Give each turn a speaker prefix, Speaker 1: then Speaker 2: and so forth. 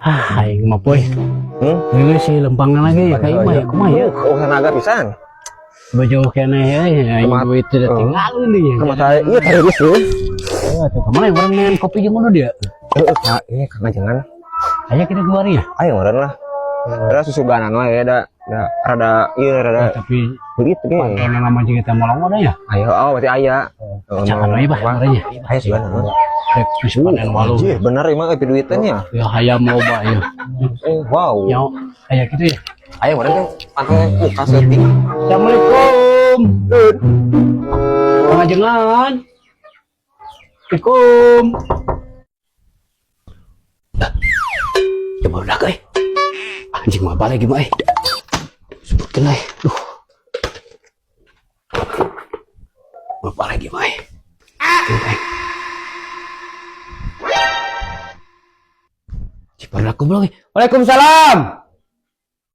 Speaker 1: Ah, aing mah poy. Ini sih lempangan lagi ya kayak mah ya, kumaha ya?
Speaker 2: Oh, tenaga pisan.
Speaker 1: Baju keneh euy, aing duit tidak tinggal nih.
Speaker 2: Kumaha teh? Iya teh geus tuh.
Speaker 1: Oh, tuh kemana orang main kopi jeung udah dia?
Speaker 2: Heeh, Kak, ini Kang jangan.
Speaker 1: Aya kita keluar ya.
Speaker 2: Ayo meureun lah. Ada susuganan lah ya da, da rada iya rada
Speaker 1: Tapi
Speaker 2: begitu ge.
Speaker 1: pantauan nama jeung kita molong ada ya.
Speaker 2: Ayo, oh berarti aya. Oh,
Speaker 1: Cakan we bah merenya.
Speaker 2: Ayo sugan.
Speaker 1: Rek geus panen walu.
Speaker 2: Anjir, bener emang eh duitannya.
Speaker 1: Ya hayam loba ya.
Speaker 2: Eh, wow.
Speaker 1: Ya, aya kitu ya.
Speaker 2: Ayo meureun teh pantau muka setik.
Speaker 1: Assalamualaikum. Pangajengan. Assalamualaikum. Dah. Ya baru dah, eh. Anjing mah balik gimana eh. Sebutkeun eh. Duh. Mau balik gimana eh. Eh. Cik baru aku belum. Waalaikumsalam.